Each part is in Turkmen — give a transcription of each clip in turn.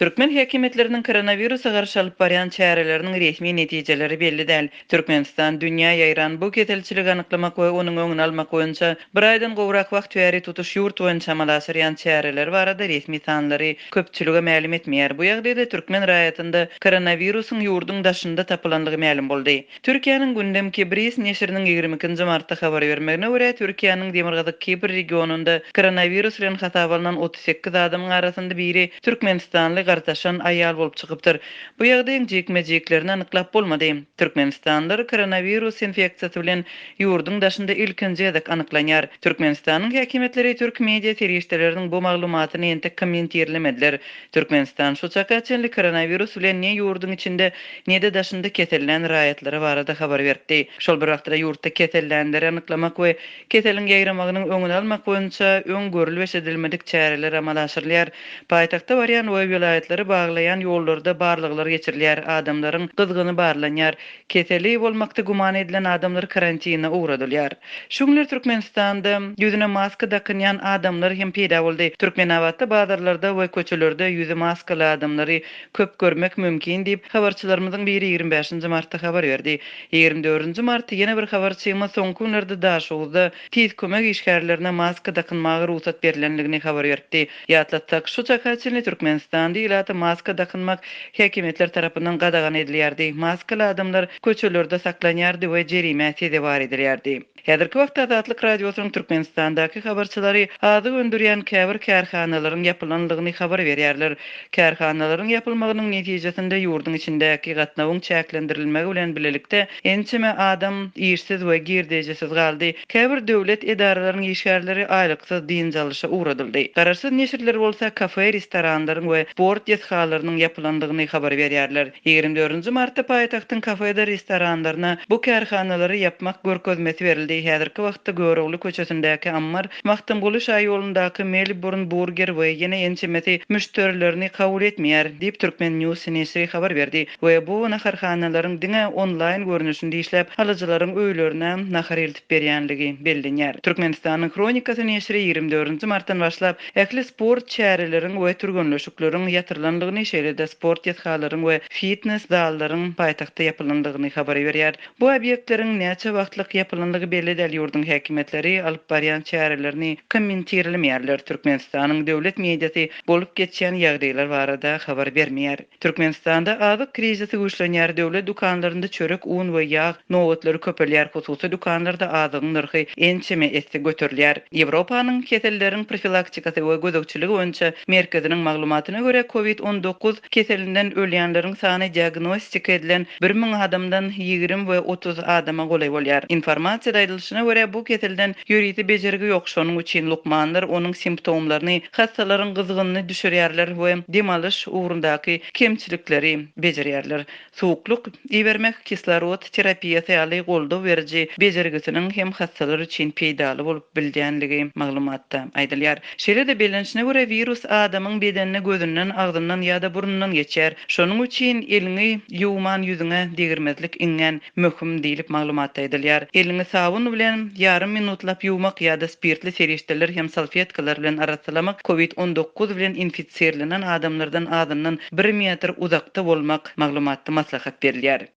Türkmen häkimiýetleriniň koronawirusa garşy alyp barýan çäreleriniň resmi netijeleri belli däl. Türkmenistan dünýä ýaýran bu keselçiligi anyklamak we onuň öňüni almak boýunça bir aýdan gowrak wagt bäri tutuş ýurt boýunça amala aşyrýan çäreleri barada resmi sanlary köpçülige mälim etmeýär. Bu ýagdaýda türkmen raýatynda koronawirusyň ýurduň daşynda tapylandygy mälim boldy. Türkiýäniň Gündem Kibris neşiriniň 22 nji martda habar bermegine görä, Türkiýäniň Demirgazyk Kipr regionynda koronawirus bilen hasaba alnan 38 adamyň arasynda biri türkmenistanly gartaşan aýal bolup çykypdyr. Bu ýagdaýyň jikme-jiklerini anyklap bolmady. Türkmenistanlylar koronawirus infeksiýasy bilen ýurduň daşynda ilkinji gezek anyklanýar. Türkmenistanyň häkimiýetleri türk media serişdeleriniň bu maglumatyny entek kommentirlemediler. Türkmenistan şu çaka çenli koronawirus bilen ne ýurduň içinde, ne-de daşynda kesellän raýatlary barada habar beripdi. Şol bir wagtda ýurtda kesellänleri anyklamak we keseliň ýaýramagynyň öňüni almak boýunça öň görlüp-eşidilmedik çäreler amala aşyrylýar. Paýtagta barýan we welaýatlary baglaýan ýollarda barlaglar geçirilýär, adamlaryň gyzgyny barlanýar, Keseli bolmakda güman edilen adamlar karantine ugradylýar. Şu günler Türkmenistanda ýüzüne maska dakynýan adamlar hem peýda boldy. Türkmenabatda bazarlarda we köçelerde ýüzi maskaly adamlary köp görmek mümkin diýip, habarçylarymyzyň biri 25 nji martda habar berdi. 24 nji martda ýene bir habarçymyz soňky günlerde Daşoguzda Tiz kömek işgärlerine maska dakynmaga rugsat berlendigini habar beripdi. Ýatlatsak, şu çaka çenli Türkmenistanda ilata maska dakynmak häkimiýetler tarapyndan gadagan edilýärdi, maskaly adamlar köçelerde saklanýardy we jerimä sezewar edilýärdi. Häzirki wagtda Azatlyk Radiosynyň Türkmenistandaky habarçylary azyk öndürýän käbir kärhanalaryň ýapylandygyny habar berýärler. Kärhanalaryň ýapylmagynyň netijesinde ýurduň içindäki gatnawyň çäklendirilmegi bilen bilelikde ençeme adam işsiz we girdejisiz galdy. Käbir döwlet edaralaryň işgärleri aýlyksyz dynç alyşa ugradyldy. Garaşsyz neşirler bolsa kafe, restoranlaryň we sport desgalarynyň ýapylandygyny habar berýärler. 24 nji martda paýtagtyň kafedir restoranlaryna bu kärhanalary ýapmak görkezmesi berildi. Häzirki wagtda Görogly köçesindäki Ammar, Magtymguly şaýolundaky Melburn Burger we ýene ençemesi müşderilerini kabul etmeýär, diýip, Turkmen. News neşiri habar berdi we bu naharhanalaryň diňe onlaýn görnüşinde işläp, alyjylaryň öýlerine nahar eltip berýänligi bellenýär. Türkmenistanyň Hronikasy neşiri 24 nji martdan başlap, ähli sport çäreleriň we türgenleşikleriň ýatyrylandygyny, şeýle-de sport desgalaryň we fitnes zallaryň paýtagtda ýapylandygyny habar berýär. Bu obýektleriň näçe wagtlyk ýapylandygy belli däl, ýurduň häkimiýetleri alyp barýan çärelerini kommentirlemeýärler, Türkmenistanyň döwlet mediasy bolup geçýän ýagdaýlar barada habar bermeýär. Türkmenistanda azyk krizisi güýçlenýär, döwlet dükanlarynda çörek, un we ýag nobatlary köpelýär, hususy dükanlarda azygyň nyrhy ençeme esse göterilýär. Ýewropanyň keselleriň profilaktikasy we gözegçiligi boýunça merkeziniň maglumatyna görä, covid 19 keselinden ölýänleriň sany diagnostika edilen 1000 adamdan 20 we 30 adama golaý bolýar. Informasiýada aýdylyşyna görä, bu keselden ýörite bejergi ýok, şonuň üçin lukmanlar onuň simptomlaryny, hassalaryň gyzgynyny düşürýärler we dem alyş ugrundaky kemçilikleri bejerýärler. Suwuklyk ibermek, kislorod terapiýasy ýaly goldaw beriji bejergisiniň hem hassalar üçin peýdaly bolup bilýänligi maglumatda aýdylýar. Şeýle-de bellenişine görä, wirus adamyň bedenine gözünden, agzyndan ýa-da burnundan geçýär. Şonuň üçin eliňi ýuwman ýüzüňe degirmezlik iňňän möhüm diýlip maglumatda aýdylýar. Eliňi sabyn bilen ýarym minutlap ýuwmak ýa-da spirtli serişdeler hem salfetkalar bilen arassalamak covid 19 bilen infisirlenen adamlardan azyndan bir metr uzakda bolmak maglumatda maslahat berilýär.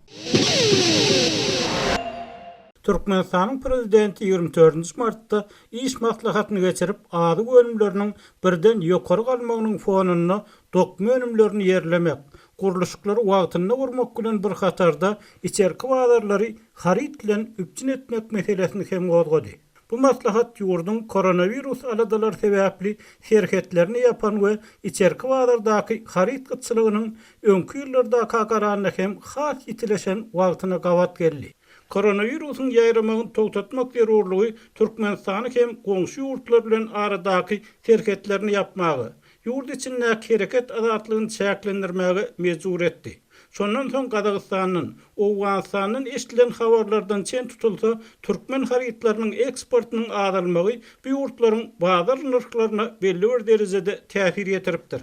Türkmenistanyň Prezidenti 24 nji martda iş maslahatyny geçirip, azyk önümleriniň birden ýokary galmagynyň fonunda dokma önümlerini ýerlemek, gurluşyklary wagtynda gurmak bilen bir hatarda içerki bazarlary haryt bilen üpjün etmek meselesini hem gozgady. Bu maslahat ýurduň koronawirus aladalary sebäpli serhetlerini ýapan we içerki bazardaky haryt gytçylygynyň öňki ýyllardaka garanda hem has ýitileşen wagtyna gabat geldi. Koronawirusyň ýaýramagyny togtatmak zerurlygy Türkmenistany hem goňşy ýurtlar bilen aradaky serhetlerini ýapmaga, ýurt içindäki hereket azatlygyny çäklendirmäge mejbur etdi. Şondan soň Gazagystandan, Owganystandan eşidilen habarlardan çen tutulsa, türkmen harytlarynyň eksportynyň azalmagy bu ýurtlaryň bazar nyrhlaryna belli bir derejede täsir ýetiripdir.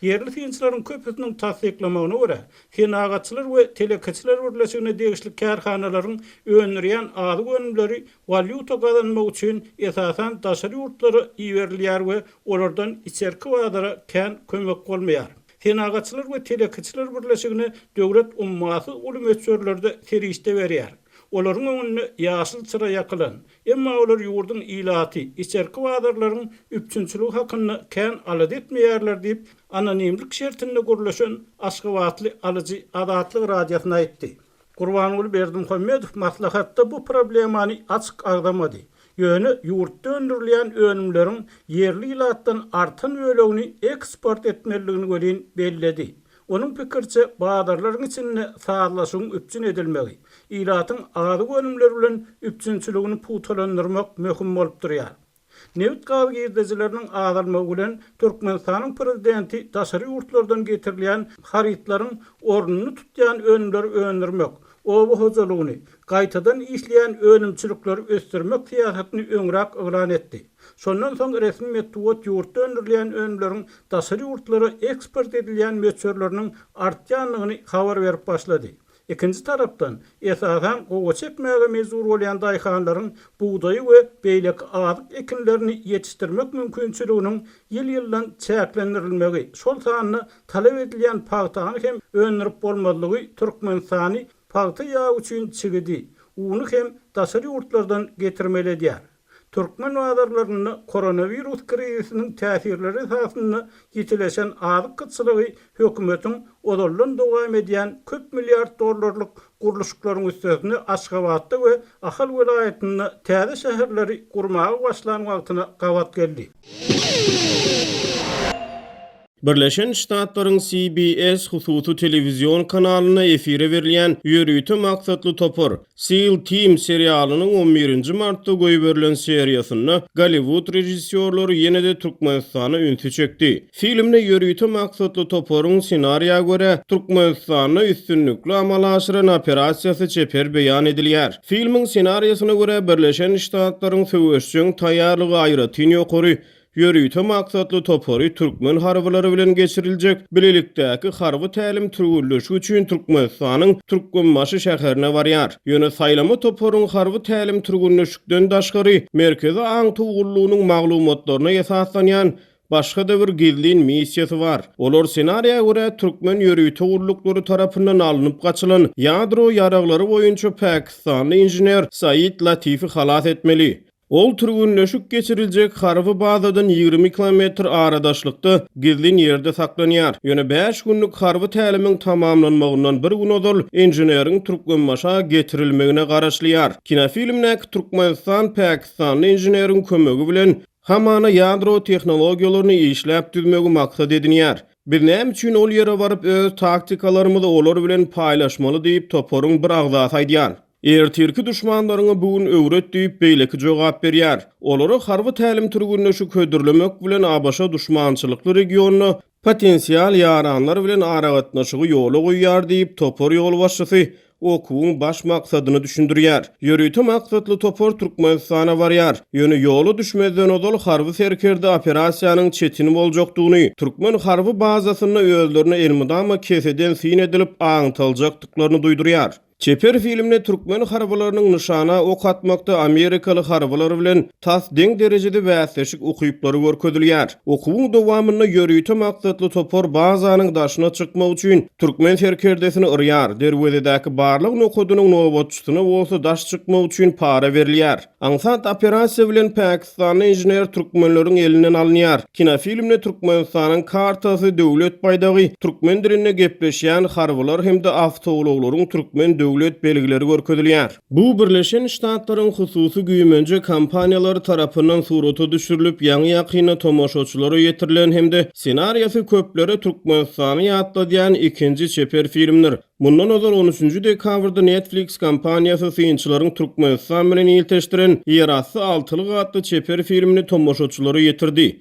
Ýerli synçylaryň köpüsiniň tassyklamagyna görä, Senagatçylar we telekeçiler birleşigine degişli kärhanalaryň öndürýän azyk önümleri walýuta gazanmak üçin esasan daşary ýurtlara iberilýär we olardan içerki bazara kän kömek bolmaýar. Senagatçylar we telekeçiler birleşigine döwlet ummasyz uly möçberlerde serişde berýär. Olaryň öňünde ýaşyl çyra ýakylan. Emma olar ýurduň ilaty, içerki bazarlaryň üpjünçiligi hakynda kän alada etmeýärler diýip, anonimlik şertinde gürleşen aşgabatly alyjy Azatlyk Radiosyna aýtdy. Gurbanguly Berdimuhamedow maslahatda bu problemany açyk agzamady. Ýöne ýurtda öndürilýän önümleriň ýerli ilatdan artan bölegini eksport etmelidigini welin belledi. Onuň pikiriçe, bazarlaryň içinde sazlaşygyň üpjün edilmegi, ilatyň azyk önümleri bilen üpjünçiligini pugtalandyrmak möhüm bolup durýar. Nebit-gaz girdejileriniň azalmagy bilen, Türkmenistanyň prezidenti daşary ýurtlardan getirilýän harytlaryň ornuny tutýan önümleri öndürmek, oba hojalygyny, gaýtadan işleýän önümçilikleri ösdürmek syýasatyny öňräk yglan etdi. Şondan soň resmi metbugat ýurtda öndürilýän önümleriň daşary ýurtlara eksport edilýän möçberleriniň artýandygyny habar berip başlady. Ikinji tarapdan, esasan gowaça ekmäge mejbur bolýan daýhanlaryň bugdaýy we beýleki azyk ekinlerini ýetişdirmek mümkinçiliginiň ýyl-ýyldan çäklendirilmegi, şol sanda talap edilýän pagtany hem öndürip bolmazlygy Türkmenistany pagta ýagy üçin çigidi, uny hem daşary ýurtlardan getirmeli edýär. Türkmen bazarlarynda koronawirus krizisiniň täsirleri esasynda ýitileşen azyk gytçylygy hökümetiň ozaldan dowam edýän köp milliard dollarlyk gurluşyklaryň üstesine Aşgabatda we Ahal welaýatynda täze şäherleri gurmaga başlan wagtyna gabat geldi. Birleşen Ştatlaryň CBS hususy telewizion kanalynda efire berilýän Ýörite maksatly topar, SEAL Team serialynyň on birinji martda goýberilen seriýasynda Golliwud režissýorlary ýene-de Türkmenistana ünsi çekdi. Filmde ýörite maksatly toparyň ssenariýa görä, Türkmenistanda üstünlikli amala aşyran operasiýasy çeper beýan edilýär. Filmiň ssenariýasyna görä, Birleşen Ştatlaryň söweşjeň taýýarlygy aýratyn ýokary Ýörite maksatly topary türkmen harbylary bilen geçiriljek bilelikdäki harby tälim-türgenleşik üçin Türkmenistanyň Türkmenbaşy şäherine barýar. Ýöne saýlama toparyň harby tälim-türgenleşikden daşgary Merkezi aňtaw gullugynyň maglumatlaryna esaslanýan başga-da bir gizlin missiýasy bar. Olar ssenariýa görä türkmen ýörite gulluklary tarapyndan alnyp gaçylan ýadro ýaraglary boýunça pakistanly inžener Said Latifi halas etmeli. Ol türgenleşik geçiriljek harby bazadan 20 kilometr aradaşlykda gizlin ýerde saklanýar. Ýöne bäş günlük harby tälimiň tamamlanmagyndan bir gün ozal inženeriň Türkmenbaşa getirilmegine garaşylýar. Kinofilmdäki Türkmenistan pakistanly inženeriň kömegi bilen hamana ýadro tehnologiýalaryny işläp düzmegi maksat edinýär. Biz näme üçin ol ýere baryp öz taktikalarymyzy olar bilen paýlaşmaly diýip toparyň bir agzasy aýdýar. Ertirki duşmanlaryňa bu gün öwret diýip, beýleki jogap berýär. Olara harby tälim-türgenleşik hödürlemek bilen ABŞ duşmançylykly regionda potensial ýaranlar bilen aragatnaşygy ýola goýýar diýip, topar ýolbaşçysy okuwyň baş maksadyny düşündirýär. Ýörite maksatly topar Türkmenistana barýar. Ýöne ýola düşmezden ozal harby serkerde operasiýanyň çetin boljakdygyny, türkmen harby bazasynda özlerine elmydama keseden syn edilip aňtaljakdyklaryny duýdurýar. Çeper filmde türkmen harbylarynyň nyşana ok atmakda amerikaly harbylar bilen tas deň derejede bäsleşik ukyplary görkezilýär. Okuwyň dowamynda ýörite maksatly topar bazanyň daşyna çykmak üçin türkmen serkerdesini yrýar, derwezedäki barlag nokadynyň nobatçysyna bolsa daş çykmak üçin para berilýär. Aňsat operasiýa bilen pakistanly inžener türkmenleriň elinden alynýar. Kinofilmde Türkmenistanyň kartasy, döwlet baýdagy, türkmen dilinde gepleşýän harbylar hem-de awtoulaglaryň türkmen döwlet belgileri görkezilýär. Bu Birleşen Ştatlaryň hususy güýmenje kompaniýalary tarapyndan surata düşürilip, ýaňy-ýakynda tomaşaçylara ýetirilen hem-de ssenariýasy köplere Türkmenistany ýatladýan ikinji çeper filmdir. Mundan ozal on üçünji dekabrda Netflix kompaniýasy synçylaryň Türkmenistan bilen ilteşdiren Ýerasty altylyk atly çeper filmini tomaşaçylara ýetirdi.